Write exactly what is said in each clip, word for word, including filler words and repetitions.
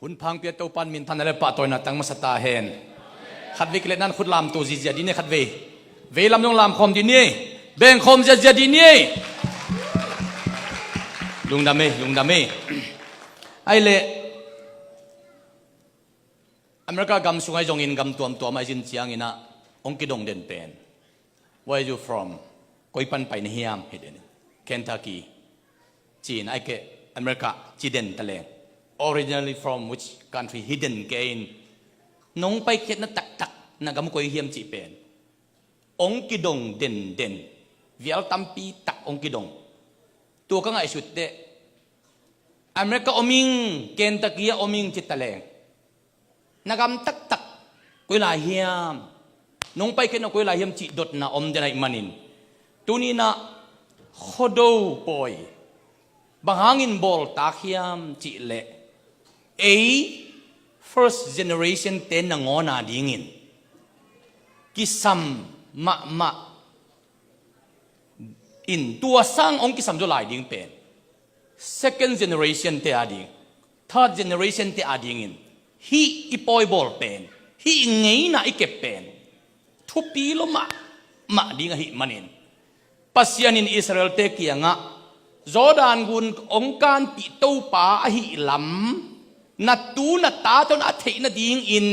Hun phangpia Topan minthanna le pahtawina tang masa ta hen. Khatvei kilet nan khut lamto zizia dih ni ei, khatvei. Vei lam zong lamkhawm dih ni ei. Bengkhawm ziazia dih ni ei. Lungdam ei, lungdam ei. Ahih leh America gam sung ahi zongin gam tuamtuam ahi zin ciangin ah hong kidong den pen, "Where are you from?" Koi pan pai na hiam? Hi den. "Kentucky," ci-in, "Ai keh, America," ci den ta leng, "Originally from which country?" Hi den kei in, "Nong paikhiatna taktak na gam koi hiam?" cih pen hong kidong denden. Vial tampi tak hong kidong. Tua ka ngaihsut teh, "America om ing, Kentucky ah om ing," ci ta leng, "Na gam taktak koi lai hiam? Nong paikhiatna koi lai hiam?" cih dotna om den ahih manin, tuni-in ah Khuado pawi bang hangin bawltak hiam cih leh, ei first generation te nangawn a dingin kisam mahmah in, tua sang hong kisam zaw lai ding pen second generation te a ding, third generation te a dingin hih i pawi bawl pen, hih i ngeina i kep pen thupi lua mahmah ding ahih manin, Pasian in Israel-te kiangah, "Jordan gun hong kanpih Topa ahih lam na tu na tate hong a theih nadingin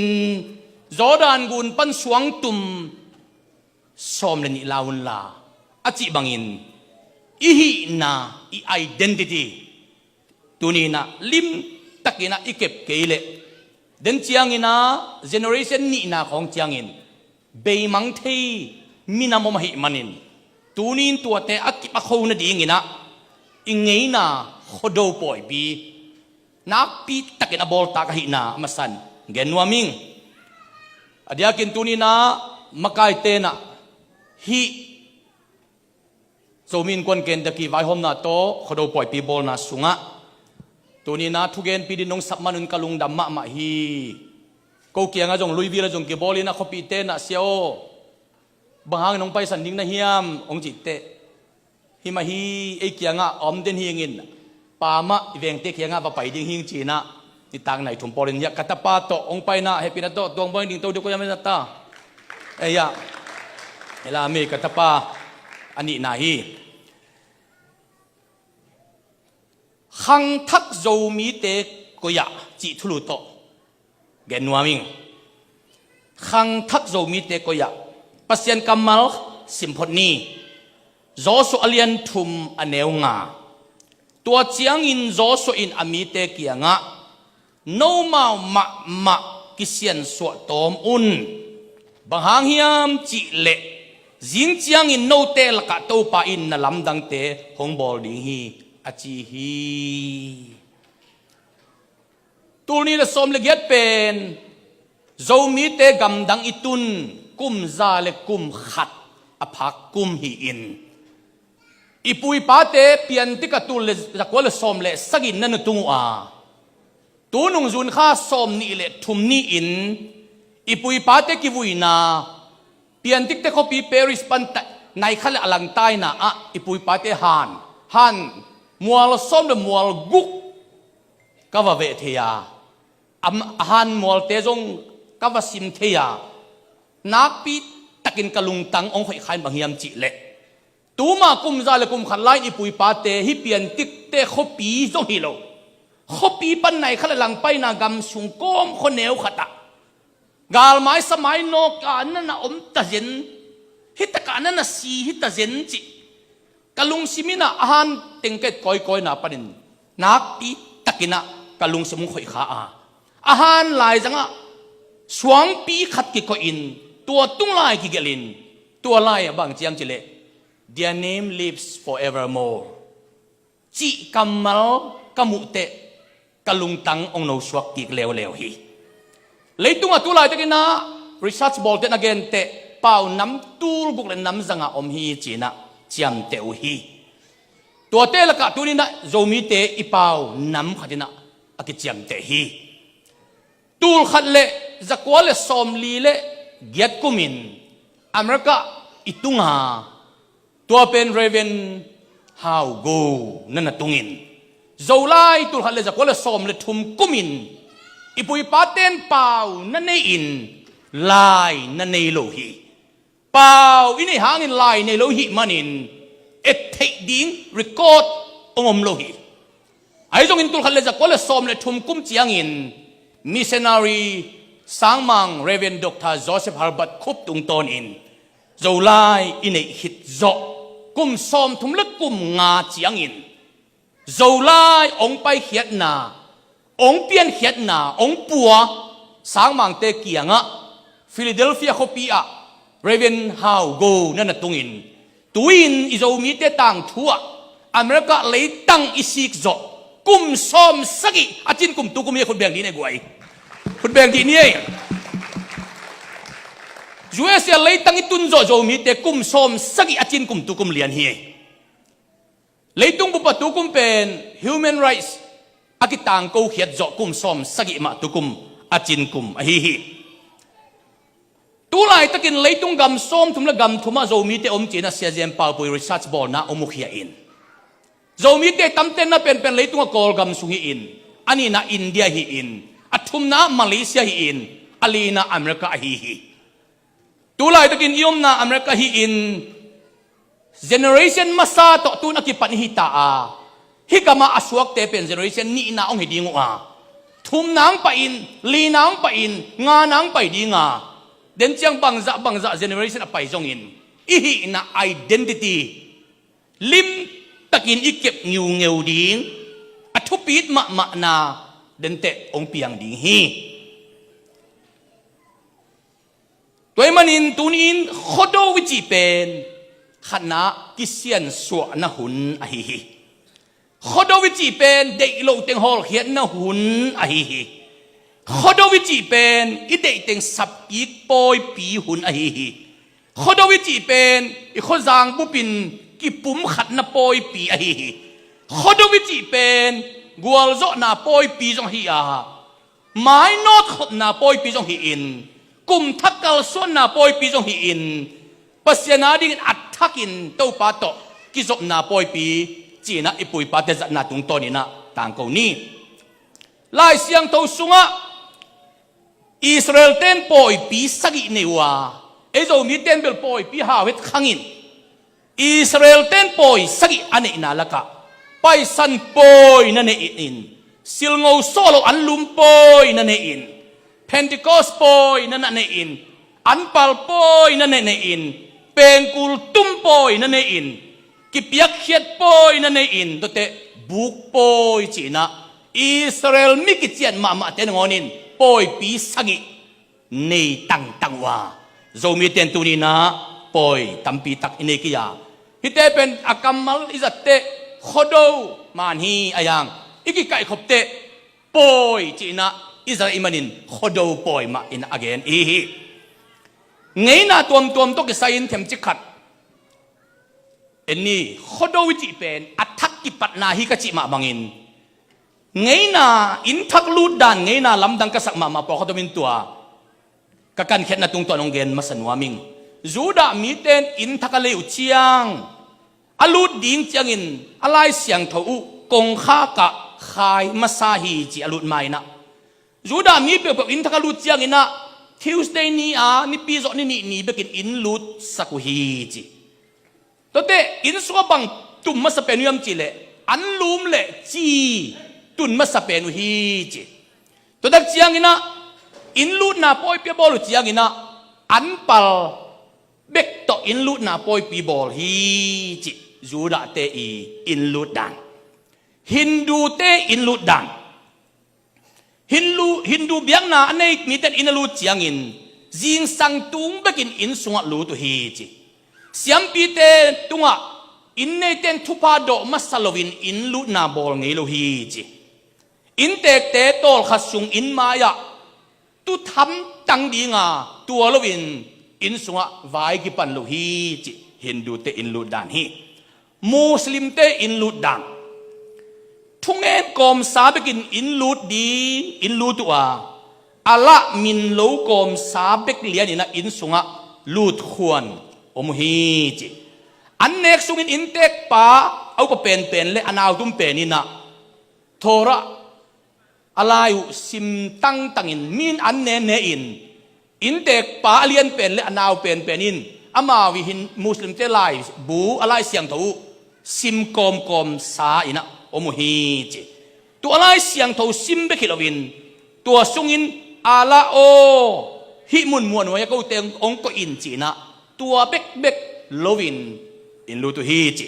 Jordan gun pan suangtum sawm le nih la unla," a cih bangin, i hihna, i identity, tuni-in ah limtakin ah i kep kei leh, den ciangin ah generation nihna khawng ciangin beimang thei minam om ahih manin, tuni-in tuate a kip a kho nadingin ah i ngeina Khuado pawipi nakpi takin a bawltak ahihna a masa-in gen nuam ing. A diakin tuni-in ah makaite in ah hih Zomi Innkuan Kentucky vaihawmna tawh Khuado pawipi bawlna sungah tuni-in ah thugenpi ding nong sap man un ka lungdam mahmah hi. Ko kiangah zong Louisville ah zong kibawl in ah khuapihte in ah, "Sia aw, bang hangin hong paisan ding na hiam?" hong cih teh, "Hi mah hi, ei kiangah a om den hi ing in, pa mah i vengte kiangah va pai ding hi ing," ci-in ah nitak nai thum pawlin, hiah ka tapa tawh hong pai in ah hehpihna tawh tuang buai ding to deuh ko hiam, ei na ta. Ei ah, ei la mi ka tapa a nihna hi. Khangthak Zomite koi ah cih thulu tawh gen nuam ing. Khangthak Zomite koi ah, Pasian kammal sim phot ni. Joshua a lian thum a neu nga. Tua ciangin Joshua in a mite kiangah, "Nomau mahmah kisiansuah tawm un. Bang hang hiam cih leh zing ciangin note lakah Topa in na lamdangte hong bawl ding hi," a ci hi. Tul nih le sawm le giat pen Zomite gamdang i tun kum za le kum khat a phak kum hi-in, i pu i pate piantik ah tul le zakua le sawm le sagih na na tung uh a, tunung June kha sawm nih le thum ni-in i pu i pate kivuina, piantikte khuapi Paris pan ta, nai khat le a langtaina ah i pu i pate han, han mual sawm le mual guk ka va veh thei a, a, a han mualte zong ka va sim thei a, nakpi takin ka lungtang hong hoih kha in bang hiam cih leh, tuma kum za le kum khat lai-in i pu i pate hih piantikte khuapi zong hi lo, khuapi pan nai khat le langpaina gam sung kawm khuaneu khat ah galmai samai nawk a na na om ta zen, hih takah na na si hi ta zen cih ka lungsim in ah a han teng ka et kawikawina panin nakpi takin ah ka lungsim hong khoih kha a, a han laizang ah suangpi khat kikoihin tua tung lai kigelhin, tua lai ah bang ci hiam cih leh, "Their name lives forevermore," cih kammal ka muh teh ka lungtang hong nosuak kik leuleu hi. Leitungah tu laitakin ah research bawlte na gen teh pau nam tul guk le nam zangah om hi ci-in ah ciamteh uh hi. Tuate lakah tuni-in ah Zomite i pau nam khat in ah a kiciamteh hi. Tul khat le zakua le sawmli le giat kumin America i tung a, tua pen Reverend Hau Go na na tungin, Zolai tul khat le zakua le sawm le thum kumin I pu i pa ten pau na nei-in lai na nei lo hi. Pau i neih hangin lai nei lo hih manin et theih ding record hong om lo hi. Ahi zongin tulkhat le zakua le sawm le thum kum ciangin missionary sangmang Reverend Doctor Joseph Herbert Cope tungtawnin Zolai i neih khit zawh kum sawmthum le kum nga ciangin Zolai hong paikhiatna, hong piankhiatna, hong pua sangmangte kiangah Philadelphia khuapi ah Reverend Hau Go na na tungin, tu-in i Zomite tangthu ah America leitang i sik zawh kum sawm sagih a cin kum tu kum hi. Khut beng dih ni ei guai. Khut beng dih ni ei. U S A leitang i tun zawh Zomite kum sawm sagih a cin kum tu kum lian hi. Leitung bup ah tu kum pen human rights a kitangko khiat zawh kum sawm sagih mah tu kum a cin kum ahi hi. Tu laitakin leitung gam sawmthum le gam thum ah Zomite om ci-in a Sia Zen Pau Pui research bawlna hong mukhia in, Zomite tamten na penpen leitung ah Kawlgam sung hi in, a nihna India hi in, a thumna Malaysia hi in, a lina America ahi hi. Tu laitakin i omna America hi in, generation masa tawh tun a kipan hi ta a, hih gamah a suakte pen generation nihna hong hi ding uh a, thumna hong pai in, lina hong pai in, ngana hong pai ding a, den ciang bangzah bangzah generation a pai zongin i hihna identity limtakin i kep ngiungeu ding, a thupit mahmahna denteh hong piang ding hi. Tua ahih manin tuni-in Khuado i cih pen khatna kisiansuahna hun ahi hi. Khuado i cih pen deih loh teng hawlkhiatna hun ahi hi. Khuado i cih pen i deih teng sapkik pawipi hun ahi hi. Khuado i cih pen i khuazang bupin kipumkhatna pawipi ahi hi. Khuado i cih pen gualzawhna pawipi zong ahi a, mainawt khopna pawipi zong hi in, kumthak kalsuanna pawipi zong hi in, Pasian adingin a thakin Topa tawh kizopna pawipi ci-in ah i pu i pate zatna tungtawnin ah tangko ni. Lai Siangtho sungah Israel ten pawipi sagih nei uh a, ei Zomi ten bel pawipi hau het khangin, Israel ten pawi sagih a neihna lakah Paisan pawi na nei in, silngo sawh lo anlum pawi na nei in, Pentecost pawi na na nei in, anpal pawi na na nei in, pengkul tum pawi na nei in, kipiakkhiat pawi na nei in, tuate buk pawi ci-in ah Israel mi kician mahmahte nangawnin pawipi sagih nei tangtang uh a, Zomi ten tuni-in ah pawi tampi tak i nei kei a, hihte pen a kammal i zatteh Khuado man hi a, yang i kikaihkhopteh pawi ci-in ah i zat ahih manin Khuado pawi mah in a gen i hi hi. Ngeina tuamtuam tawh kisai-in themcik khat en ni. Khuado i cih pen a thak kipatna hi ka cih mah bangin, ngeina, inn thak lut dan, ngeina lamdang ka sak mahmah pawlkhat om in tua ka kankhiatna tungtawn hong gen masa nuam ing. Judah mite in inn thak a lei uh ciang, a lut ding ciangin a Lai Siangtho uh kongkhak ah khai masa hi ci a lut ma-in ah, Judah mi peuhpeuh inn thak a lut ciangin ah Tuesday ni a nipi zawh ni nih ni bekin inn lutsak uh hi ci. Tuate inn sungah bang tum masa pen uh hiam cih leh anlum le ci tun masa pen uh hi ci. Tua tak ciangin ah inn lutna pawipi a bawl uh ciangin ah anpal bek tawh inn lutna pawipi bawl hi ci. Judah-te i inn lut dan, Hindu-te inn lut dan. Hindu, Hindu biakna a nei mite in inn a lut ciangin zingsang tung bekin inn sungah lut uh hi ci. Siampite tungah inn neite in thupha dawh masa loin inn lutna bawl ngei lo hi ci. Innteekte tawlkhat sung inn mai-ah tu thamtang ding a, tua loin inn sungah vai kipan lo hi ci. Hindu-te inn lut dan hi. Muslim-te inn lut dan. Thungen kawmsa bekin inn lut ding, inn lut uh a, a lah min lo kawmsa bek lianin ah inn sungah lutkhuan om uh hi ci. An nek sungin innteekpa a upa penpen le a nautum pen in ah Torah a lai uh sim tangtangin, mi in an ne ne in, innteekpa a lian pen le a nau penpen in amau i hin Muslimte laibu a Lai Siangtho uh sim kawmkawm sa in ah om uh hi ci. Tua a Lai Siangtho sim bek hi loin, tua sungin Allah aw, hih mun muanhuai a kote hong koih in ci in ah, tua bekbek loin inn lut uh hi ci.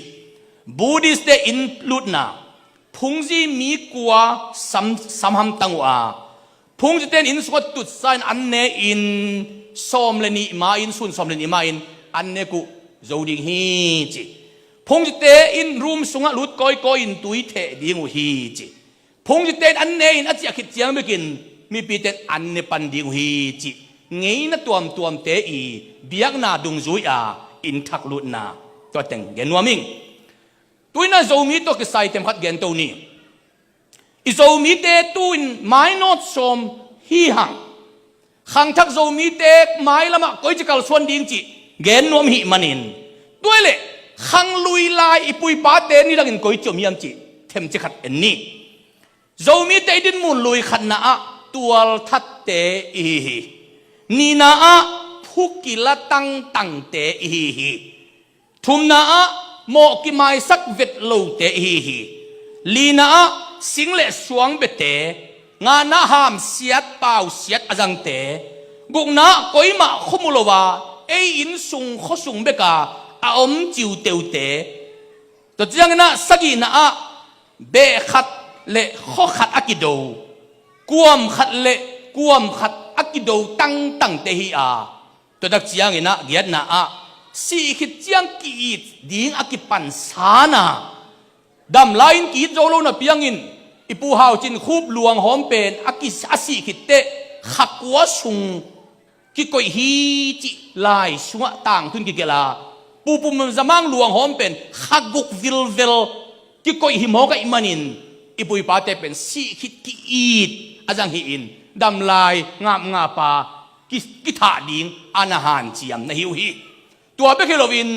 Buddhist te inn lutna, phungzi mi kua sam, samhamtang uh a, phungzite in inn sungah tutsa in an ne in, sawm le nih ma in, sun sawm le nih ma in an nek uh zo ding hi ci. Phungzite in room sungah lut kawikawi in tui theh ding uh hi ci. Phungzite in an ne in a ciah khit ciang bekin mipite in an ne pan ding uh hi ci. Ngeina tuamtuamte i biakna dungzui a inn thak lutna, tua teng gen nuam ing. Tu in ah Zomi tawh kisai themkhat gen to ni. I Zomite tu in mainawt sawm hi hang. Khangthak Zomite mailamah koici kalsuan ding cih gen nuam hih manin, tua leh khanglui lai i pu i pate nidangin koici om hiam cih themci khat en ni. Zomite i dinmun lui khatna ah tualthatte i hi hi. Nihna ah phukila tangtangte i hi hi. Thumna ah mawh kimaisak vet lote i hi hi. Lina ah sing le suang bete, ngana hamsiat pausiat a zangte, gukna ah koimah khuamu lo a ei inn sung khuasung beka a om ciuteute, tua ciangin ah sagihna ah beh khat le khua khat a kido, kuam khat le kuam khat a kido tangtangte hi a, tua tak ciangin ah giatna ah sih khit ciang ki-it ding a kipan sana, dam lai-in ki-it zo lo na piangin i Pu Hau Cin Khup luanghawm pen a ki, a sih khit teh kha kua sung kikoih hi cih lai sungah tangtun kigelh a, Pu Pum Za Mang luanghawm pen kha guk vilvel kikoih hi mawk ahih manin i pu i pate pen sih khit ki-it a zang hi-in, dam lai ngapngap a ki, kithah ding a na hanciam na hi uh hi. Tua bek hi loin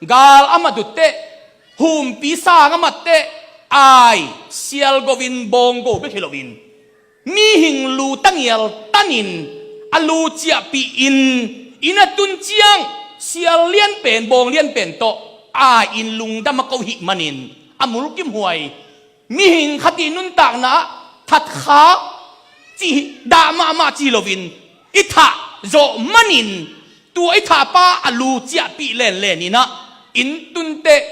gal a mat uh teh, humpi sang a mat teh, ai sialgo in bawnggo bek hi loin mihing lu tangial tanin a lu ciahpih in, inn a tun ciang sial lianpen bawng lianpen tawh ai-in lungdam a ko hih manin a mulkimhuai. Mihing khat i nuntakna ah thatkha cih dah mahmah ci loin i thah zawh manin, tua i thahpa a lu ciahpih lenlen in ah inn tun teh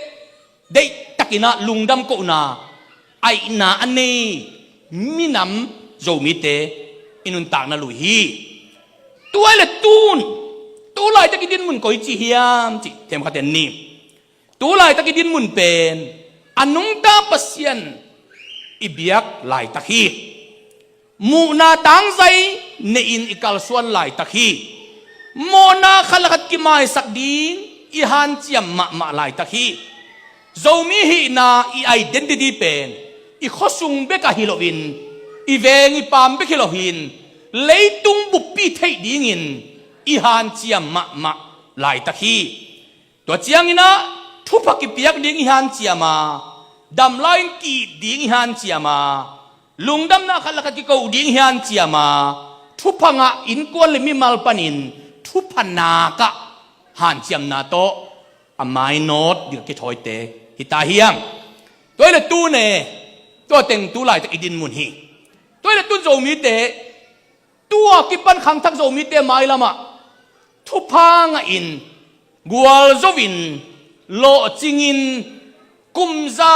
deihtakin ah lungdam kohna, aihna a nei minam Zomite i nuntakna lui hi. Tua ahih leh tun, tu laitak i dinmun koici hiam cih themkhat en ni. Tu laitak i dinmun pen a nungta Pasian i biak laitak hi. Muhna tangzai nei-in i kalsuan laitak hi. Mawhna khat le khat kimaisak ding i hanciam mahmah laitak hi. Zomi hihna i identity pen i khuasung bek ah hi loin, i veng i paam bek hi loin, leitung buppi theih dingin i hanciam mahmah laitak hi. Tua ciangin ah thupha kipiak ding i hanciam a, dam lai-in ki-it ding i hanciam a, lungdamna khat le khat kiko ding i hanciam a, thupha ngah innkuan le mimal panin thupha nak ah hanciamna tawh a mainawt ding a kithawite hi ta hiang. Tua ahih leh tune, tua teng tu laitak i dinmun hi. Tua ahih leh tun Zomite, tua kipan khangthak Zomite mailamah thupha ngahin, gualzoin, lawhcingin, kumza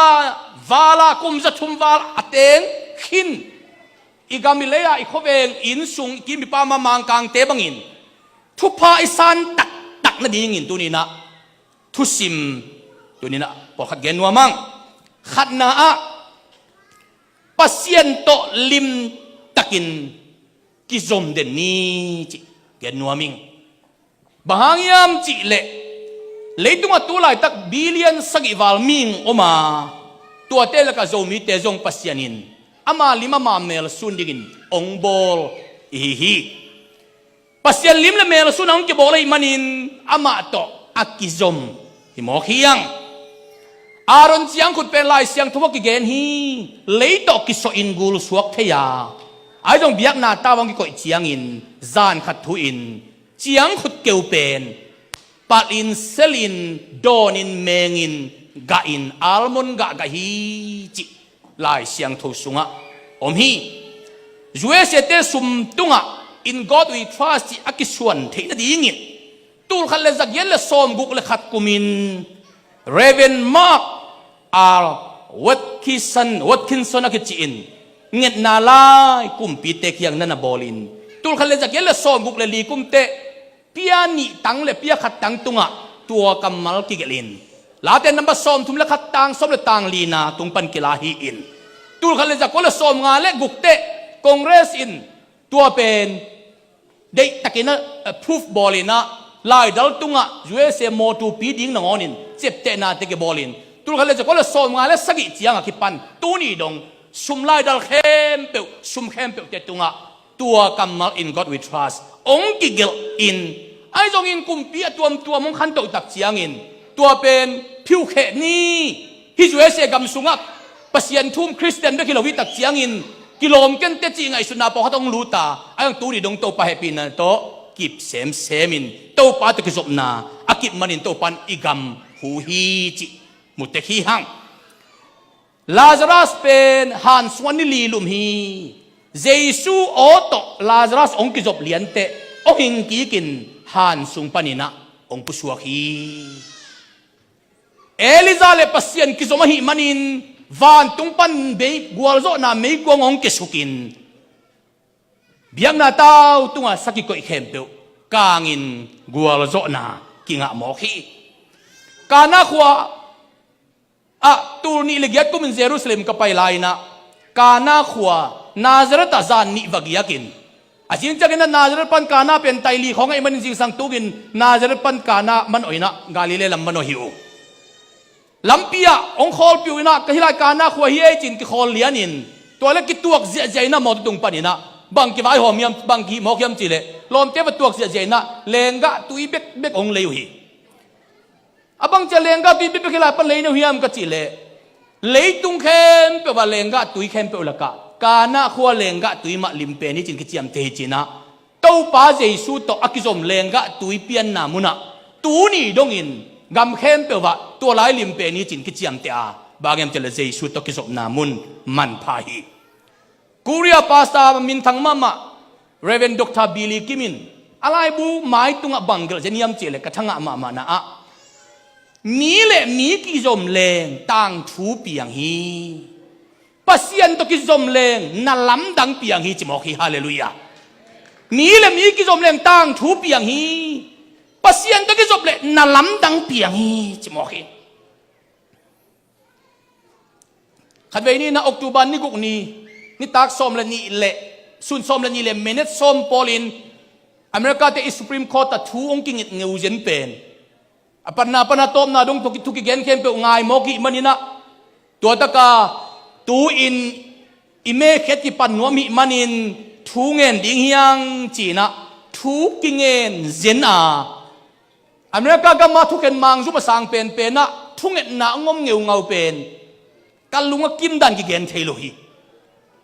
vala kumza thum val a teng khin, i gam i lei-a i khuaveng inn sung i kim i pam a Mangkangte bangin thupha i san taktak nadingin tuni-in ah thusim tuni-in ah pawlkhat gen nuam ing. Khatna ah Pasian tawh limtakin kizom den ni cih gen nuam ing. Bang hang hiam cih leh leitungah tu laitak billion sagih val mihing om a, tuate lakah Zomite zong Pasian in ama lim ama mel sun dingin hong bawl i hi hi. Pasian lim le mel sun a hong kibawl ahih manin amah tawh a kizom hi mawk hiang. Aaron ciangkhut pen Lai Siangtho ah kigen hi. Lei tawh kisawh in gul suak thei a, ahi zong biakna tau ah hong kikoih ciangin zan khat thu in ciangkhut keu pen palhin, selhin, dawnin, mengin, gahin, almond gah gah hi cih Lai Siangtho sungah om hi. U S A te sum tungah In God We Trust cih a kisuan theih nadingin tul khat le za giat le sawmguk le khat kumin Reverend Mark R Watkinson, Watkinson a kicihin ngetna lai kumpite kiang na na bawlin, tul khat le za giat le sawmguk le li kum teh pia nih tang le pia khat tang tungah tua kammal kigelhin, Late number sawmthum le khat, tang sawm le tang lina tung pan kila hi-in, tul khat le za kua le sawmnga le guk teh Congress in tua pen deihtakin a, a proof bawlin ah, laidal tungah U S A mawtupi ding nangawnin ciaptehnate kibawlin, tul khat le za kua le sawmnga le sagih ciangah kipan tuni dong sum laidal khempeuh, sum khempeuhte tungah tua kammal In God We Trust hong kigelhin, ahi zongin kumpi a tuamtuam hong khantoh tak ciangin tua pen phiukheh ni. Hih U S A gam sungah Pasian thu-um Khristian bek hi lo hi tak ciangin kilawm kei inteh cih ngaihsutna pawlkhat hong lut a, ahi zong tuni dong Topa hehpihna tawh kip semsemin Topa tawh kizopna a kip manin Topa in i gam hu hi cih mu tek hi hang. Lazarus pen han sungah ni li lum hi. Jesu aw tawh Lazarus hong kizop lianteh hong hingkikin han sung panin ah hong pusuak hi. Elijah le Pasian kizom ahih manin vantung pan mei, gualzawhna meikuang hong kisukin biakna tau tungah sa kikoih khempeuh kangin gualzawhna kingah mawk hi. Kana khua ah tul nih le giat kumin Jerusalem ka pai lai-in ah Kana khua Nazareth ah zan nih va giakin, a zing ciangin ah Nazareth pan Kana pen taili khawng ahih manin zingsang tukin Nazareth pan Kana manawh in ah Galilee lam manawh hi uh. Lampi ah hong khawlpih uh in ah, ka hih lai Kana khua hi ei, ci-in kikhawl lianin tua le kituak ziahziah in ah mawtaw tung panin ah bang kivaihawm hiam, bang kihih mawk hiam cih leh lawmte va tuak ziahziah in ah lenggah tui bekbek hong lei uh hi. A bang ci a lenggah tui bekbek hih lai pan lei na uh hiam ka cih leh, leitung khempeuh ah lenggah tui khempeuh lakah Kana khua lenggah tui mah lim pen hi, ci-in kiciamteh hi, ci-in ah Topa Jesu tawh a kizom lenggah tui pianna munah tuni dongin gam khempeuh ah tua lai lim pen hi, ci-in kiciamteh a, bang hiam cih leh Jesu tawh kizopna mun manpha hi. Korea pastor minthang mahmah Reverend Doctor Billy Kim in a laibu mai tungah bang gelh zen hiam cih leh ka thangah mahmahna ah, mi le mi kizom leng tangthu piang hi. Pasian tawh kizom leng na lamdang piang hi, ci mawk hi. Halleluiah. Mi le mi kizom leng tangthu piang hi. Pasian tawh kizop leh na lamdang piang hi, ci mawk hi. Khatvei ni-in ah October ni guk ni, nitak sawm le nih le, sun sawm le nih le minute sawm pawlin America te i Supreme Court ah thu hong kingit ngeu zen pen, a patna pan a tawpna dong thu kigen khempeuh ngai mawk ihih manin ah, tua taka tu-in i mekhiat kipan nuam ihih manin thu ngen ding hi hang, ci-in ah thu kingen zen a, America gam ah thukhen mangzum a sang penpen ah thungetna hong om ngeungau pen ka lung a kim dan kigen thei lo hi.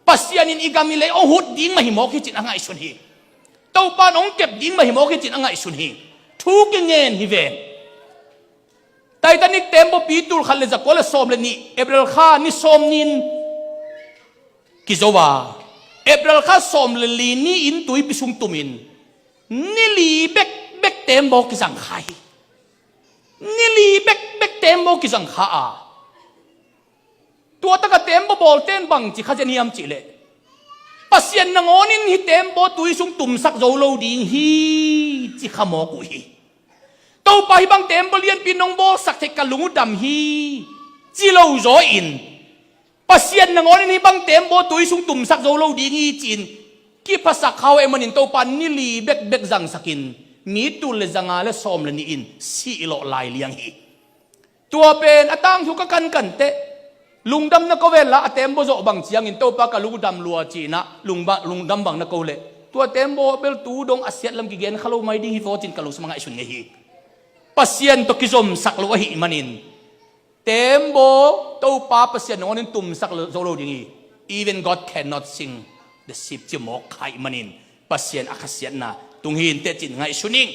Pasian in i gam i lei hong huh ding mah hi mawk hi, ci-in a ngaihsun hi. Topa in hong kep ding mah hi mawk hi, ci-in a ngaihsun hi. Thu kingen hi ven. Titanic teembaw pi tul khat le za kua le sawm le nih April kha ni sawm ni-in kizo a, April kha sawm le li ni-in tuipi sung tumin ni li bekbek teembaw kizang kha hi. Ni li bekbek teembaw kizang kha a, tua taka teembaw bawlte in bang ci kha zen hiam cih leh, Pasian nangawnin hih teembaw tui sung tumsak zo lo ding hi, ci kha mawk uh hi. Topa, hih bang teembaw lianpi nong bawlsak theih ka lung uh dam hi, ci lo zaw in, Pasian nangawnin hih bang teembaw tui sung tumsak zo lo ding hi, ci-in kiphasak kha uh ahih manin Topa in ni li bekbek zangsakin mi tul le zanga le sawm le nih in sih lawh lai liang hi. Tua pen a tangthu ka kankan teh, lungdam na ko ven la, a teembaw zawh bang ciangin Topa ka lung uh dam lua, ci-in ah lungba-, lungdam bang na ko leh, tua teembaw bel tu dong a siat lam kigen kha lo mai ding hi vaw, ci-in ka lungsim ah ngaihsun ngei hi. Pasian tawh kizomsak lo ahih manin Tembaw Topa Pasian nangawnin tumsak zo lo ding hi. Even God cannot sing the ship, ci mawk kha ahih manin Pasian a khasiatna tung hi inteh cin ngaihsun ing.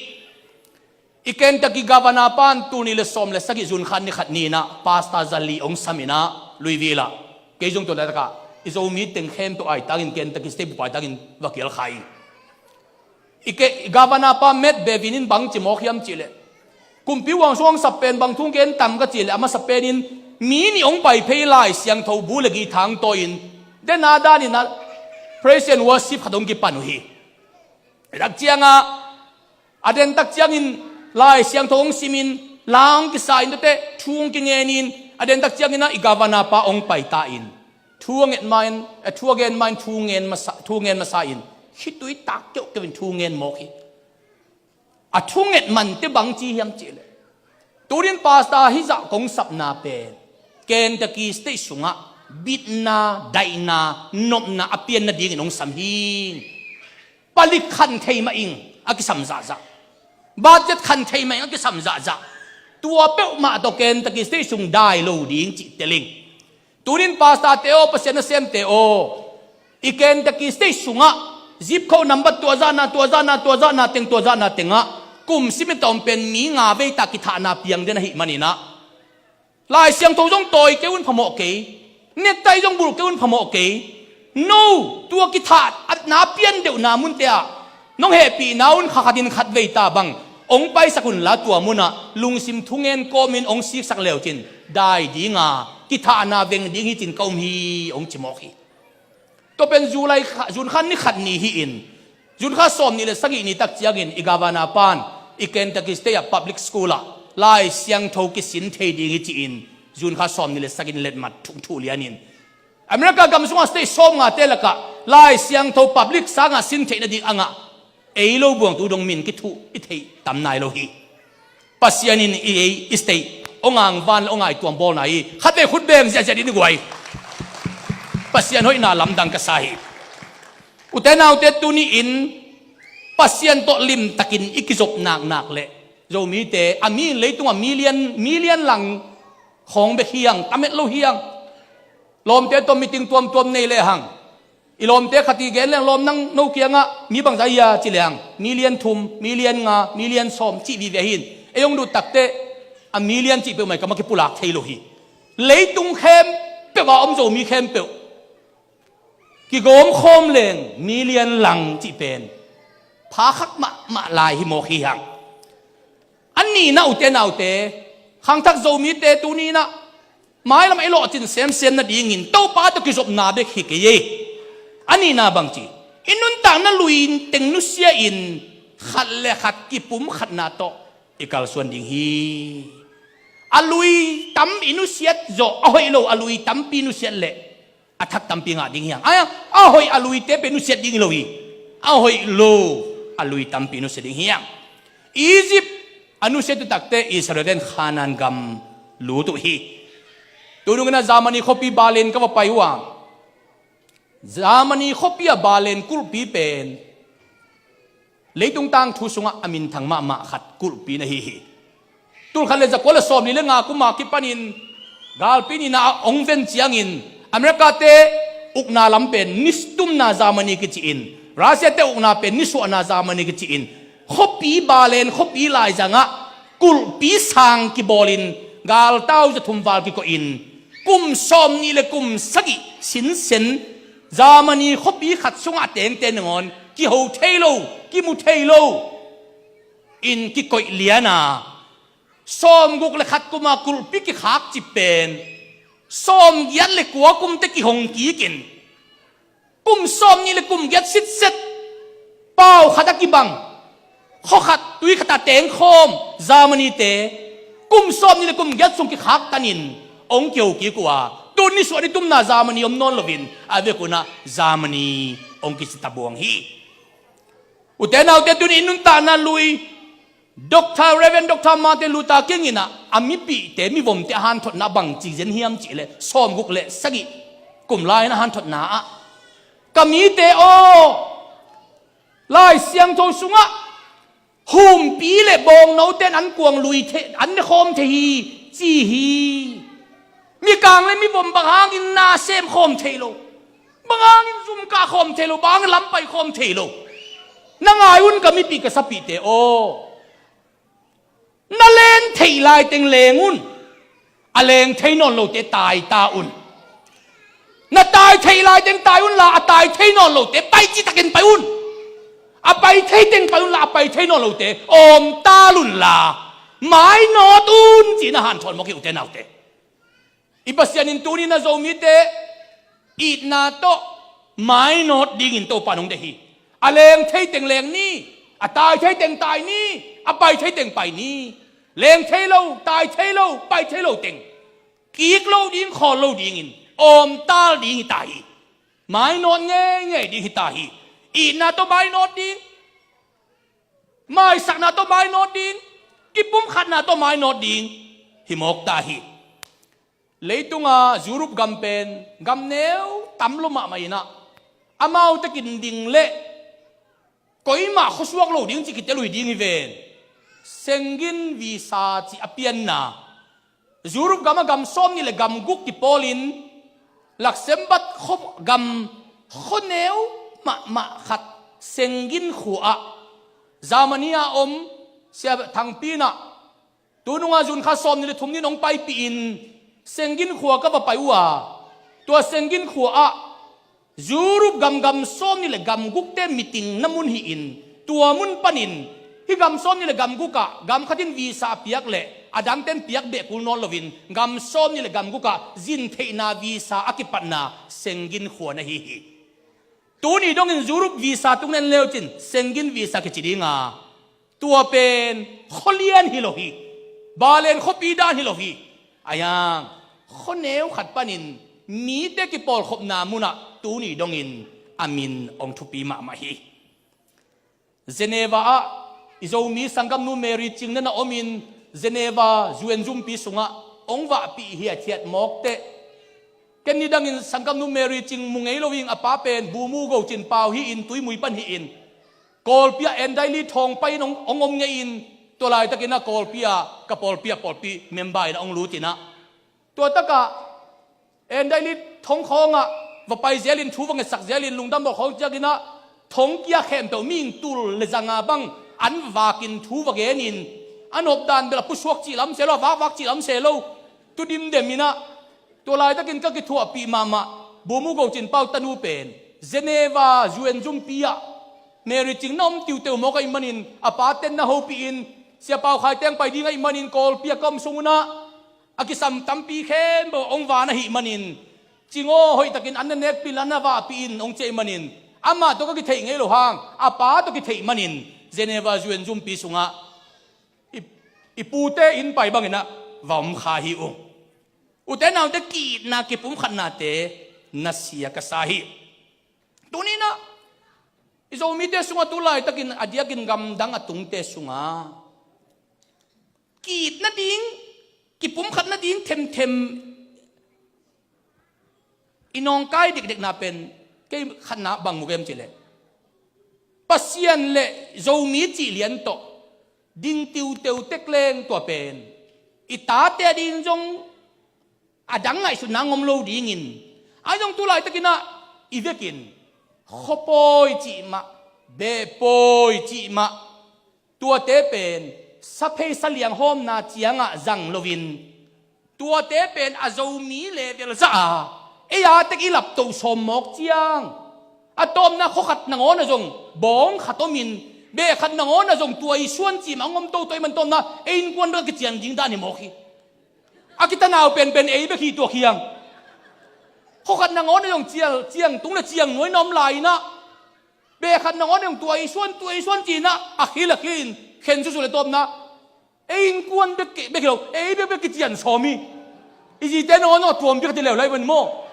I Kentucky governor pan tul nih le sawm le sagih June kha ni khat ni-in ah pastor zali hong sam in ah Louisville ah, kei zong tua laitakah i Zomi teng khempeuh aitangin Kentucky State bup aitangin va kial kha hi. I ke, i governor pa Matt Bevin in bang ci mawk hiam cihleh, kumpi huang sung hong sap pen bang thu gen tam ka cihleh, a masa penin mi nih hong pai phei, Lai Siangtho bu le guitar hong tawi-in, dena danin ah praise and worship khat hong kipan uh hi. Dak ciangah a dentak ciangin Lai Siangtho hong simin, la hong kisa in, tuate thu hong kingen in, a dentak ciangin ah i governor pa hong paita in, thu a nget ma in, a thu a gen ma in, thu ngen masa, thu ngen masa in, khitui tak keuhkeuh in thu ngen mawk hi. A thu nget mante bang ci hiam cihleh, tunin pastor hizah kong sapna pen Kentucky State sungah bitna, daihna, nopna a pian nadingin hong sam hi. Palik khan thei mah ing, a kisam zahzah. Budget khan thei mah ing, a kisam zahzah. Tua peuhmah tawh Kentucky State sung dai lo ding cih tel ing. Tunin pastor te aw, Pasian nasemte aw, i Kentucky State sungah zip code number tua zahna, tua zahna, tua zahna teng, tua zahna tengah kum sim i ta om pen mi nga vei tak kithahna piang den ahih manin ah, Lai Siangtho zong tawi kei un phamawh kei, necktie zong bulh kei un phamawh kei. No, tua kithahna pian deuhna munte ah nong hehpihna un kha khatin khat vei ta bang hong paisak unla, tua munah lungsim thungen kawmin hong siksak leucin dai dinga kithahna veng ding hi cin ka um hi, hong ci mawk hi. Tua pen July kha, June kha ni khat ni hi-in, June kha sawm nih le sagih ni tak ciangin i governor pan i Kentucky State ah public school ah Lai Siangtho kisin thei ding hi ci-in, June kha sawm nih le sagih ni letmat thung thuh lianin America gam sungah state sawm ngate lakah Lai Siangtho public sangah sin theih nading a ngah ei lo buang tu dong min kithuh i theih tam nai lo hi. Pasian in i ei i state hong angvan le hong aituam bawlna hi. Khatvei khut beng ziahziah dih ni guai. Pasian hoihna lamdang ka sa hi. Ute naute, tuni-in Pasian tawh limtakin i kizop naknak le Zomite a mi in leitungah million, million lang khawng bek hiang, tamet lo hiang. Lawmte tawh meeting tuamtuam nei lehang, i lawmte khat i gen leng, lawm nang no kiangah mi bangzah hia ci leng, million thum, million nga, million sawm cih vive hin. Ei hong lut takteh a million cih peuhmah i kamah kipulak thei lo hi. Leitung khempeuh a om Zomi khempeuh kigawm khawm leng million lang cih pen pha khak mahmah lai hi mawk hi hang. A nihna, ute naute, khangthak Zomite tuni-in ah mailam i lawhcin semsem nadingin Topa tawh kizopna bek hi kei ei. A nihna bangci, i nuntakna lui teng nusia-in khat le khat kipumkhatna tawh i kalsuan ding hi. A lui tam i nusiat zawh a hoih lo, a lui tampi nusiat leh a thak tampi ngah ding hiang. A, a hoih a luite pen nusiat ding hi lo hi. A hoih lo a lui tampi nusiat ding hiang. Egypt a nusiat uh takteh Israel ten Khanaan gam lut uh hi. Tunung in ah Germany khuapi Berlin ka va pai uh a, Germany khuapi a Berlin kulhpi pen leitung tangthu sungah a minthang mahmah khat kulhpi na hi hi. Tulkhat le zakua le sawmli le nga kuma kipanin galpi nihna a hong ven ciangin America-te ukna lam pen ni tumna Germany kici-in, Russia-te ukna pen ni suahna Germany kici-in, khuapi Berlin khuapi laizangah kulhpi sang kibawlin galtau zathum val kikoihin kum sawmnih le kum sagih sinsen Germany khuapi khat sungah a tengte nangawn kiho thei lo, kimu thei lo in kikoih liana, sawmguk le khat kuma kulhpi kikhak cih pen sawmgiat le kua kumte kihong kikin, kum sawmnih le kum giat sitset pau khat a kibang, khua khat tui khat a tengkhawm Germany-te kum sawmnih le kum giat sung kikhaktanin hong kiho kik uh a, tun ni suah ni tumna Germany om nawn loin a vekun ah Germany hong kici tabuang hi. Ute naute, tuni i nuntakna lui Doctor, Reverend Doctor Martin Luther King in ah a mipihte, mivomte a hanthotna bangci zen hiam cihleh sawmguk le sagih kum lai-in a hanthotna ah, ka mite aw, Lai Siangtho sungah humpi le bawngnote in an kuang lui thei, an ne khawm thei hi, ci hi. Mikang le mivom bang hangin na sem khawm thei lo, bang hangin zum kah khawm thei lo, bang hangin lam pai khawm thei lo. Na ngai un ka mipih ka sapihte aw. Na leng theih laiteng leng un. A leng thei nawn lote tai ta un. Na tai theih laiteng tai unla, a tai thei nawn lote pai citakin pai un. A pai thei teng pai unla, a pai thei nawn lote awm tal unla, mainawt un ci-in a hanthawn mawk hi, ute naute. I Pasian in tuni-in a Zomite itna tawh mainawt dingin Topa in hong deih hi. A leng thei teng leng ni, a tai thei teng tai ni, a pai thei teng pai ni. Leng thei lo, tai thei lo, pai thei lo teng kik lo ding, khawl lo dingin awm tal ding hi ta hi. Mainawt ngeingei ding hi ta hi. Itna tawh mainawt ding, maisakna tawh mainawt ding, kipumkhatna tawh mainawt ding hi mawk ta hi. Leitunga Europe gam pen gam neu tam lua mahmah inah, amaute kin ding leh koimah khuasuak lo ding cih kitel uh hi ding hi ven. Schengen visa cih a pianna, Europe gam a gam sawm nih le gam guk kipawlin, Luxembourg khua gam khua neu mahmah khat, Schengen khua ah, Germany a om Sia Thangpi inah, tu nunga June kha sawm nih le thum ni-in hong paipihin Schengen khua ka va pai uh a, tua Schengen khua ah Europe gam gam sawm nih le gam gukte meeting na mun hi-in, tua mun panin hih gam sawm nih le gam gukah gam khat in visa a piak leh a dangte in piak beh kul nawn loin, gam sawm nih le gam gukah zin theihna visa a kipatna Schengen khua na hi hi. Tuni dongin Europe visa tung na en le uh cin, Schengen visa kici ding a, tua pen khualian hi lo hi. Berlin khuapi dan hi lo hi. Ahi hang khua neu khat panin mite kipawlkhopna munah tuni dongin a min hong thupi mahmah hi. Geneva ah i Zomi sanggamnu Mary Cing na na omin, Geneva U N zumpi sungah hong vahpih hiathiat mawk teh, ken nidangin sanggamnu Mary Cing mu ngei lo ing, a pa pen Bu Mu Go Cin Pau hi-in, Tuimui pan hi-in, Kawlpi ah Andaili thawng pai-in hong, hong om ngei in, tua laitakin ah Kawlpi ah ka pawlpi ah pawlpi member in ah hong lut in ah, tua takah Andaili thong khawngah va pai zelin, thu va ngetsak zelin, lungdam bawl khawng ciangin ah thong kia khempeuh mihing tul le zanga bang an vakin thu va genin, a nopdan bel a pusuak cih lam se lo, a vakvak cih lam se lo, tu dimdem in ah, tua laitakin ka kithuahpih mahmah Bu Mu Go Cin Pau tanu pen Geneva U N zumpi ah Mary Cing na om tiuteu mawk ahih manin, a pate'n na hopihin, Sia Pau Khai Teng pai ding ahih manin, Kawlpi ah ka om sung un ah a kisam tampi khempeuh hong van ahih manin, Cing aw, hoihtakin an na nekpih in, an na vahpih in, hong ci ahih manin, amah tawh ka kitheih ngei lo hang, a pa tawh kitheih manin, Geneva U N zumpi sungah i, i pute inn pai bangin ah va om kha hi ung. Ute naute, ki-itna kipumkhatnate nasia ka sa hi. Tuni-in ah i Zomite sungah tu laitakin a diakin gamdang a tungte sungah ki-it nading, kipumkhat nading themthem i nawngkai dekdekna pen kei khatna bang mu ka hiam cih leh, Pasian le Zomi cih lian tawh ding tiuteu tekleng, tua pen i tate ading zong a dang ngaihsutna ngom lo dingin, ahi zong tu laitakin ah i vekin khuapawi cih mah, behpawi cih mah, tuate pen saphei saliang hawmna ciangah zang loin, tuate pen a Zomi level zah a, ei a tek i laptoh sawm mawk ciang, a tawpna khuakhat nangawn ah zong bawng khat omin, behkhat nangawn ah zong tua i suan cih mah hong om toto ahih man tawpna ei innkuan bek a kician ding dan hi mawk hi. A kitanau penpen ei bek hi tua khiang. Khuakhat nangawn ah zong cial, ciang tung le ciang nuai na om lai-in ah, behkhat nangawn ah zong tua i suan, tua i suan ci-in ah a khil a khil in khen susu le tawpna ei innkuan bek, bek hi lo, ei bek bek kician sawm hi. I zite nangawn ah tuam bek a ti leulai ven maw?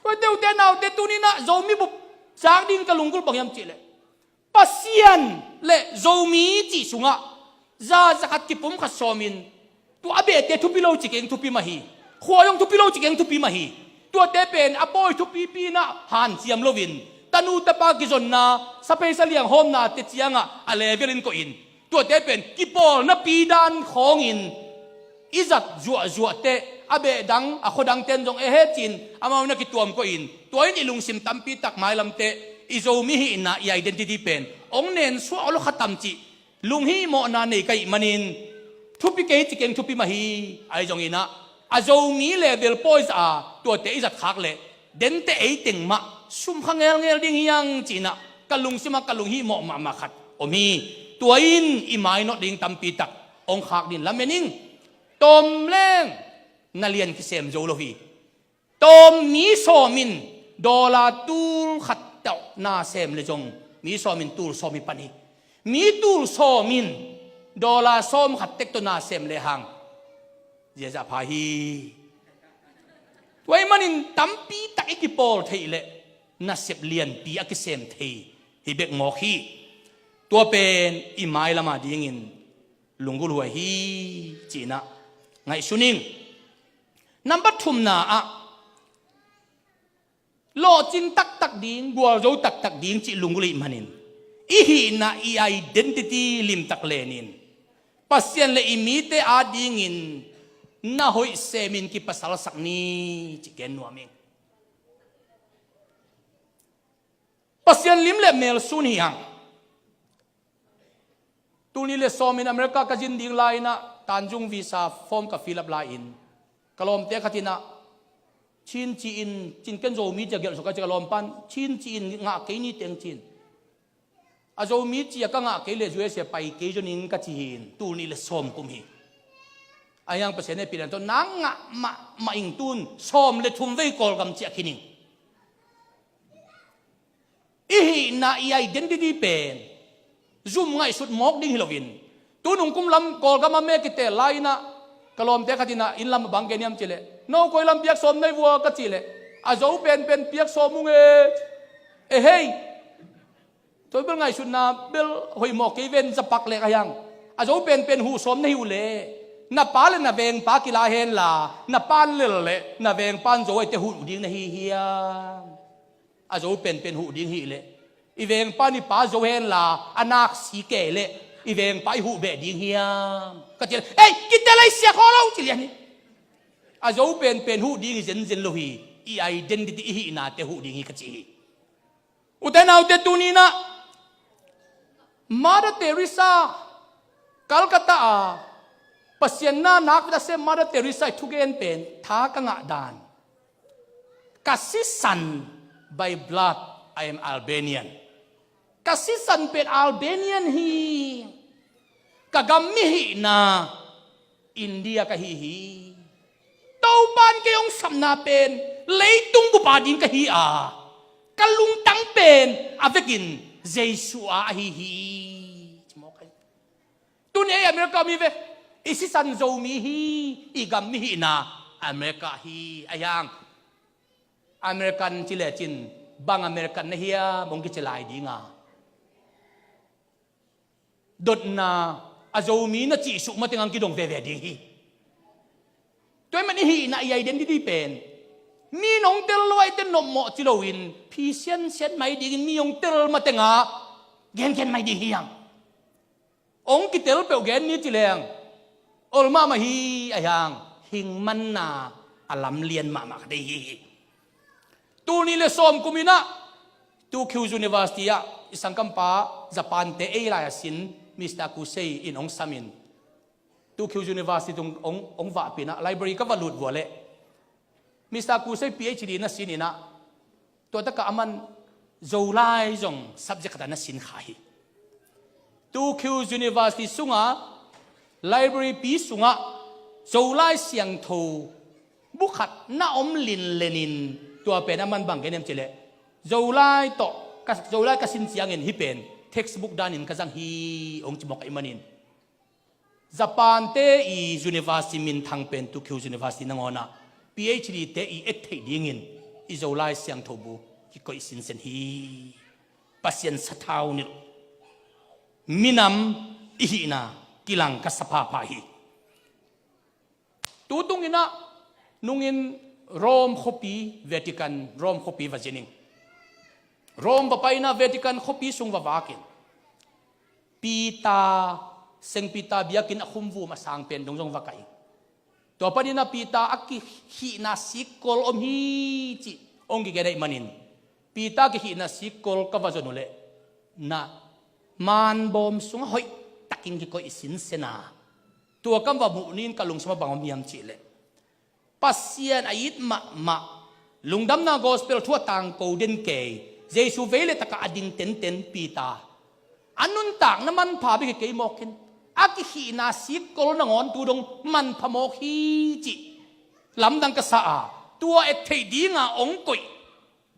Ute, ute naute, tuni-in ah Zomi bup zak ding ka lunggulh bang hiam cih leh, Pasian le Zomi cih sungah za, za khat kipumkhat sawmin, tua a behte thupi lo ci keng, thupi mah hi. Khua zong thupi lo ci keng, thupi mah hi. Tuate pen a pawi thupipi-in ah hanciam loin, tanu tapa kizonna, saphei saliang hawmnate ciangah a level in koihin, tuate pen kipawlnapi dan khawngin i zat zuahzuah teh, a behdang, a khuadang ten zong e he ci-in amau na kituam koihin, tua in i lungsim tampi tak mailamte i Zomi hihna, i identity pen hong nensuah aw lo kha tam cih lunghihmawhna nei ka hih manin, thupi kei ci keng, thupi mah hi. Ahi zongin ah, a Zomi level pawi zah a tuate i zatkhak leh, dente eiteng mah sum kha ngelngel ding hi hang ci-in ah ka lungsim ah ka lunghihmawh mahmah khat om hi. Tua in i mainawt ding tampi tak hong khak ding lamen ing. Tawm leng na lian kisem zo lo hi. Tawm mi sawm in dollar tul khat tawh na sem leh zong, mi sawm in tul sawm hi pan hi. Mi tul sawm in dollar sawm khat tek tawh na sem lehang, ziaza pha hi. Tua ahih manin tampi tak i kipawl theih leh nasep lianpi a kisem thei hi bek mawk hi. Tua pen i mailam a dingin lunggulhhuai hi ci-in ah ngaihsun ing. Nambat thumna ah, lawhcin taktak ding, gualzo taktak ding cih lunggulh ahih manin, i hihna, i identity limtak lenin, Pasian le i mite adingin na hoih semin kipasalsak ni cih gen nuam ing. Pasian lim le mel sun hi hang. Tul nih le sawm in America ka zin ding lai-in ah, Tanjung visa form ka fill up lai-in, ka lawmte khat in ah, Chin ci-in, cin ken Zomi ci-a gelh suk a ci, ka lawmpan Chin ci-in ngah kei ni teng ci-in. A Zomi ci-a ka ngah kei leh U S A pai kei zaw ning ka ci hi. Tul nih le sawm kum hi. Ahi hang Pasian hehpihna tawh na ngah mahmah ing, tun sawm le thum vei Kawlgam ciah khin ing. I hihna, i identity pen zum ngaihsut mawk ding hi loin, tu nung kum lam Kawlgam a me kiteel lai-in ah, ka lawmte khat in ah, inn lam a bang gen hiam cih leh, no koi lam piak sawm na hi uh a ka cih leh, a Zo penpen piak sawm ung e. E hei, tua bel ngaihsutna bel hoih mawk kei ven, zapak lek ahi hang. A Zo penpen huh sawm na hi uh leh, na pa le na vengpa kila henla, na pa'n lel leh na vengpa'n Zo ahihte huh ding na hi hiam? A Zo penpen huh ding hi leh, i vengpa'n i pa Zo henla, a naksi kei leh i vengpa i huh beh ding hiam? Ka cih leh, ei, kitel ei, sia khaw lo, ci lian hi. A Zo penpen huh ding hi zenzen lo hi. I identity, i hihnate huh ding hi ka ci hi. Ute naute, tuni-in ah Mother Teresa, Calcutta a Pasian na nak vita sem Mother Teresa i thugen pen tha ka ngah dan. Ka sisan, by blood I am Albanian. Ka sisan pen Albanian hi. Ka gam mi hihna India ka hi hi. Topa'n kei hong sapna pen leitung bup a ding ka hi a, ka lungtang pen a vekin Jesu a ahi hi. Tuni ei America mi ve, i sisan Zomi hi, i gam mi hihna America hi. Ahi hang American ci lecin, bang American na hiam hong kici lai ding a, dotna a Zomi na cih suk mateng hong kidong veve ding hi. Tua ahih manin i hihna, i identity pen, mi nong tel lua i ten nopmawh ci loin, phi siansian mai dingin mi hong tel mateng ah gengen mai ding hi hang. Hong kitel peuh gen ni ci leng, ol mahmah hi. Ahi hang hing manna a lamlian mahmah khat hi hi. Tul nih le sawm kum in ah Tokyo University ah i sangkampa Japan-te ei lai a sin Mister Kusei in hong samin, Tokyo University tung hong, hong vahpih in ah library ka va lut vua leh Mister Kusei P H D na sin in ah, tua takah aman Zolai zong subject khat a na sin kha hi. Tokyo University sunga library pi sungah Zolai Siangtho bu khat na om linlenin, tua pen aman bang gen hiam cih leh, Zolai tawh ka, Zolai ka sin ciangin hih pen textbook danin ka zang hi, hong ci mawk ahih manin, Japan-te i university minthang pen Tokyo University nangawnah P H D-te i et theih dingin i Zolai Siangtho bu kikoih sinsen hi. Pasian sathau nilh, minam i hihna kilang ka sa phapha hi. Tutung in ah nungin Rome khuapi, Vatican, Rome khuapi va zin ing. Rome va pai in ah Vatican khuapi sung va vak in, Peter, Saint Peter biakinn a khumvum a sang pen dong zong va kai ing. Tua panin a Peter a kihihna sikkol om hi cih hong kigen ahih manin, Peter kihihna sikkol ka va zon uh leh, na manbawm sungah hoihtakin kikoih sinsen a, tua ka va muh ni-in ka lungsim ah bang om hiam cih leh, Pasian a it mahmah, lungdamna gospel thu a tangko den kei, Jesu vei le takah a ding tenten Peter, a nuntakna manpha bek hi kei mawk in, a kihihna sikkol nangawn tu dong manpha mawk hi cih lamdang ka sa a, tua et theih dinga hong koih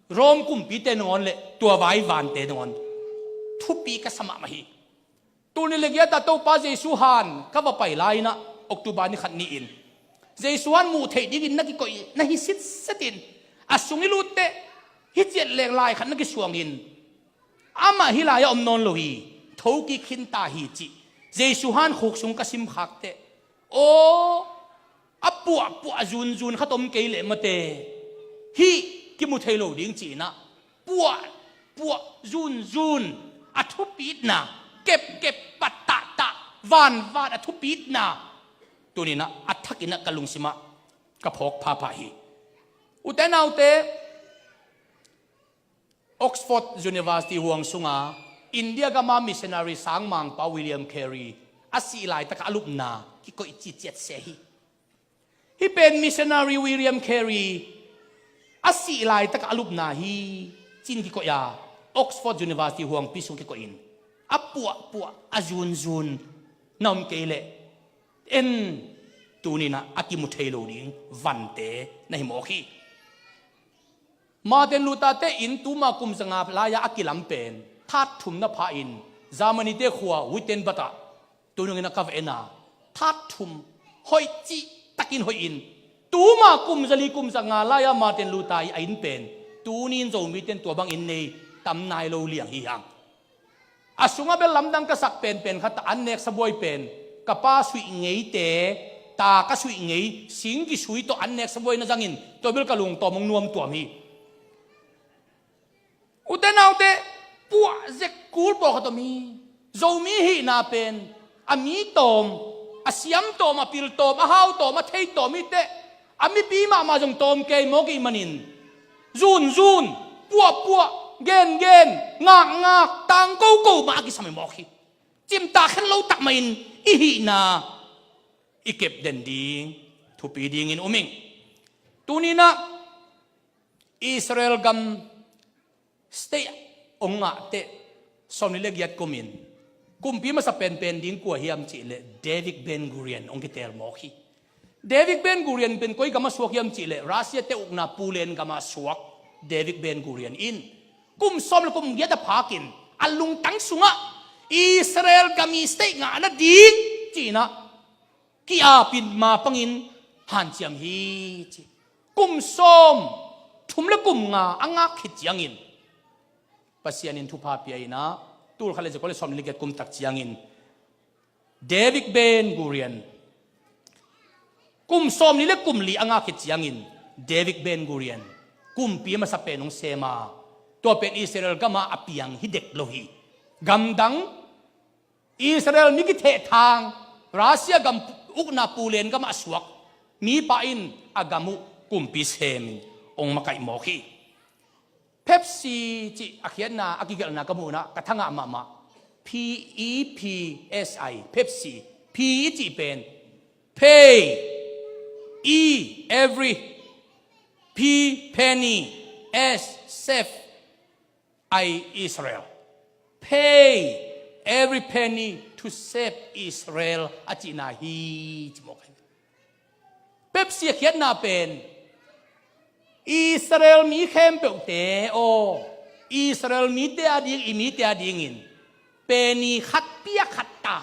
Rom kumpite nangawn le tua vai vante nangawn thupi ka sa mahmah hi. Tul nih le giat ah Topa Jesu han ka va pai lai-in ah, October ni khat ni-in Jesu han muh theih dingin na kikoih na hi sitset in, a sung i lut teh hih ciat leng lai khat na kisuangin, amah hih lai-ah om nawn lo hi, thokik khin ta hi cih Jesu han khuk sung ka simkhak teh, aw, a puahpuah zunzun khat om kei leh mate, hih kimu thei lo ding ci-in ah, puahpuah zunzun, a thupitna, kepkep, pattahta, vanvan a thupitna, tuni-in ah a thakin ah ka lungsim ah ka phawk phapha hi. Ute naute, Oxford University huang sunga India gama missionary sangmangpa William Carey a sih laitak a lupna kikoih ciciat se hi. Hih pen missionary William Carey a sih laitak a lupna hi ci-in kikoih a, Oxford University huangpi sung kikoih in, a puahpuah a zunzun na om kei leh, en, tuni-in ah a kimu thei lo ding vante na hi mawk hi. Martin Luther te in tuma kum zanga lai-a a kilam pen that thum na pha in, Germany te khua Wittenberg ah tunung in ah ka va en a, that thum hoih cihtakin hoih in, tuma kum zali kum zanga lai-a Martin Luther i a inn pen tuni-in Zomite in tua bang inn nei tam nai lo liang hi hang. A sungah bel lamdang ka sak penpen khat ah an neksa buai pen, ka pa suih ngeite, ta ka suih ngei, singki sui tawh an neksa buai na zangin, tua bel ka lungtawm hong nuamtuam hi. Ute naute, puah zek kul pawlkhat om hi. Zomi hihna pen a mi tawm, a siam tawm, a pil tawm, a hau tawm, a thei tawm hi teh, a mipi mahmah zong tawm kei mawk ih manin, zunzun, puahpuah, gengen, ngakngak, tangkoko mah a kisam hi mawk hi. Cimtak khen lo tak mahin i hihna i kep den ding thupi dingin um ing. Tuni-in ah Israel gam state hong ngah teh sawmnih le giat kumin kumpi masa penpen ding kua hiam cih leh David Ben Gurion hong kiteel mawk hi. David Ben Gurion pen koi gam a suak hiam cih leh Russia te ukna Poland gam a suak David Ben Gurion in kum sawm le kum giat a phakin a lungtang sungah Israel gam i state ngah nading ci-in ah ki-apin mapangin hanciam hi ci. Kum sawm thum le kum nga a ngak khit ciangin Pasian in thupha pia in ah, tul khat le za kua le sawmnih le giat kum tak ciangin David Ben Gurion, kum sawmnih le kum li a ngak khit ciangin David Ben Gurion kumpi a masa pen hong sem a, tua pen Israel gam ah a piang hi dek lo hi. Gamdang Israel mi kithehthang, Russia gam ukna Poland gam ah a suak mipa in a gam uh kumpi semin hong makaih mawk hi. Pepsi cih a khiatna a kigelhna ka muhna ka thangah mahmah. P E P S I, Pepsi. P i cih pen pay, E, every, P, penny, S, save, I, Israel. Pay every penny to save Israel a cihna hi ci mawk hi. Pepsi a khiatna pen Israel mi khempeuhte aw, Israel mite a ding, i mite a dingin penny khat pia khat ta,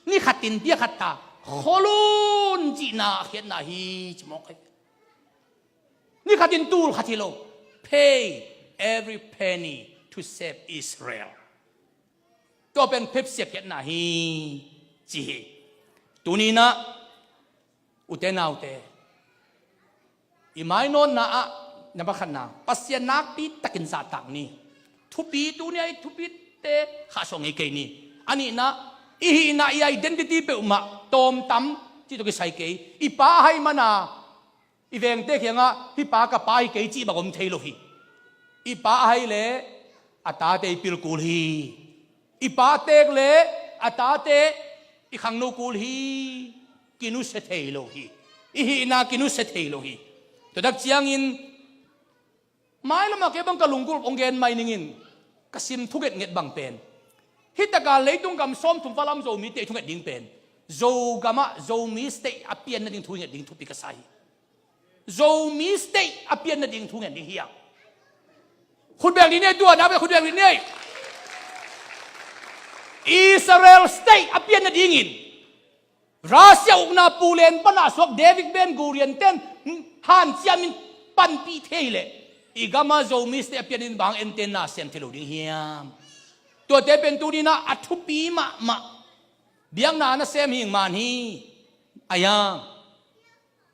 ni khatin pia khat ta, kholun cihna a khiatna hi ci mawk hi. Ni khatin tul khat hi lo. Pay every penny to save Israel. Tua pen Pepsi a khiatna hi ci hi. Tuni-in ah ute naute, i mainawtna ah na pakhatna Pasian nakpi takin zahtak ni. Thupi tuni-a i thupite khahsuah ngei kei ni. A nihna, i hihna i identity peuhmah tawmtam Cih tawh kisai kei. I pa ahai mana i vengte kiangah hih pa ka pa hi kei cih bang om thei lo hi. I pa ahai leh a tate i pil kul hi. I pa teek leh a tate i khangno kul hi. Kinusia thei lo hi. I hihna kinusia thei lo hi. Tua tak ciangin mailamah kei bang ka lunggulh hong gen mai ningin ka sim thungetnget bang pen, hih taka leitung gam sawmthum val lam Zomite i thunget ding pen, Zogamah Zomi state a pian nading thunget ding thupi ka sa hi. Zomi state a pian nading thunget ding hi a. Khutbeng ding ni ei, tua nak bek khutbeng ding ni ei. Israel state a pian nadingin Russia ukna pulen pana suak David Ben Gurion ten hanciamin panpih thei leh i gama Zomi state a pianin bang enten na sem thei lo ding hiam? Tuate pen tuninah a thupi mahmah biakna na sem hing man hi. Ayang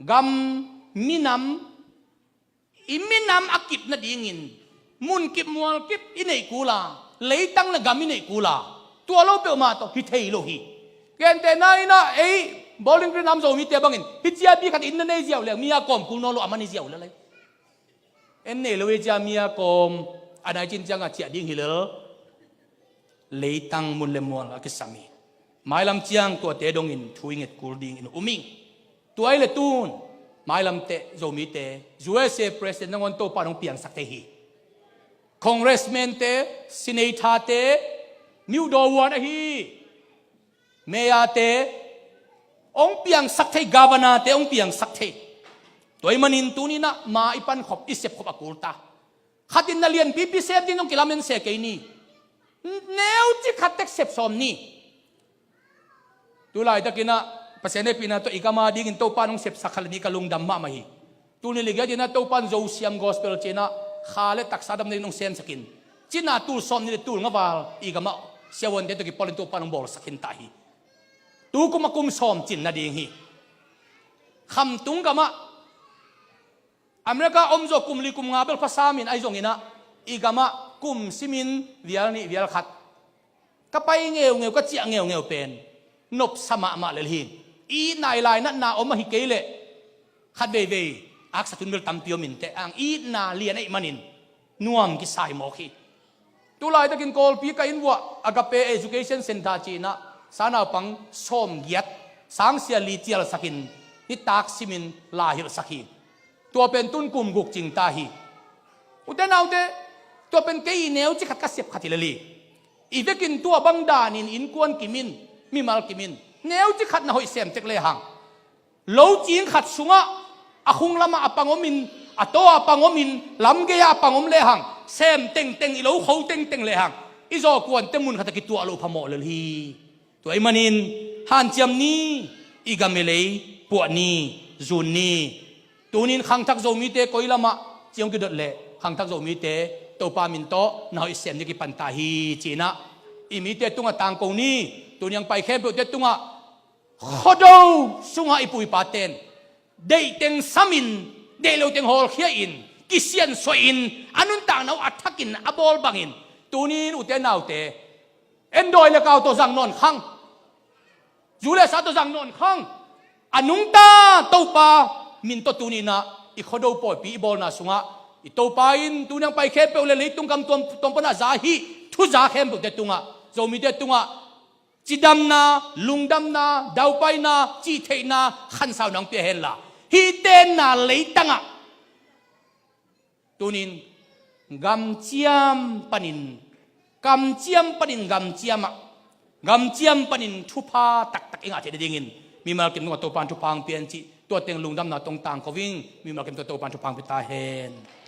gam minam i minam a kip nadingin munkip mualkip i neih kula, leitang le gam i neih kula, tua lo peuhmah tawh hi thei lo hi. Gentehna inah ei Bowling Green lam Zomite bangin hih ciabi khat inn na nei ziau leng mi a kawm kul nawn lo a man hi ziau lel lai. En nei lo ei cia mi a kawm a nai cin ciangah ciah ding hi lel. Leitang mun le mual a kisam hi. Mailam ciang tuate dongin thu i nget kul dingin um ing. Tua i le tun mailamte Zomite U S A president nangawn Topa nong piangsak thei hi. Congressman te, senator te, miudaw huan ahi, mayor te hong piangsak thei, governor te hong piangsak thei. Tua i manin tuninah ma i pankhop i sepkhop a kulta. Khatin na lianpipi sem ding zong kilamen se kei ni. Neuci khat tek sep sawm ni. Tulaitakinah Pasian hehpihna tawh i gama dingin Topa nong sepsak khat le ni ka lungdam mahmah hi. Tuni ligiatinah Topan Zosiam gospel cinah kha le taksa damna ding nong semsakin cina tul sawm ni le tul nga val i gamah siavuante tawh kipolin Topa nong bawlsak khin ta hi. Tukum a kum sawm cin nading hi. Khamtung gamah America omzaw kum li kum nga bel phasamin ahi zonginah i gamah kum simin vial nih vial khat ka pai ngeungeu, ka ciah ngeungeu pen nopsa mahmah lel hi. Itna i lainatna om ahi kei leh khat veivei aksa tun bel tampi om inteh ang, itna lian ahi manin nuam kisai mawk hi. Tulaitakin Kawlpi ka inn vuah Agape Education Center cinah sanaupang sawmgiat sangsia li cialsakin nitak simin la hilhsak hi. Tua pen tun kum guk cingta hi. Ute naute, tua pen kei i neuci khat ka sep khat hi lel hi. I vekin tua bang danin innkuan kimin, mimal kimin neuci khat na hoih sem tek lehang, lo cing khat sungah a khung lamah a pang omin, a taw a pang omin, lamgei-ah a pang om lehang, sem tengteng, i lo kho tengteng lehang i zawkuante mun khatah kituah loh phamawh lel hi. Tua i manin hanciam ni, i gam i lei puah ni, zun ni. Tunin khangthak Zomite koi lamah ci hong kidot leh khangthak Zomite Topa min tawh na hoih sem ni kipanta hi cinah i mite tungah tangko ni. Tuni ang pai khempeuhte tungah Khuado sungah i pu i paten deih teng samin, deih lo teng hawlkhia-in, kisiansuahin, a nuntakna uh a thakin a bawl bangin, tunin ute naute, endawi le kau tawh zang nawn khang, zu le sa tawh zang nawn khang, a nungta Topa min tawh tuninah i Khuado pawipi i bawlna sungah i Topa in tuni ang pai khempeuh le leitung gam tuam, tuam pana za hih thuza khempeuhte tungah, Zomite tungah cidamna, lungdamna, daupaina, cihtheihna, khansauna hong pia henla, hih tenna leitangah tunin gamciam panin, kamciam panin gamciamah, gamciam panin thupha taktak i ngah theih nadingin mimal kim tungah Topan thupha hong pia hen cih, tua teng lungdamna tawh tangko ing. Mimal kim tungah Topan thupha hong pia ta hen.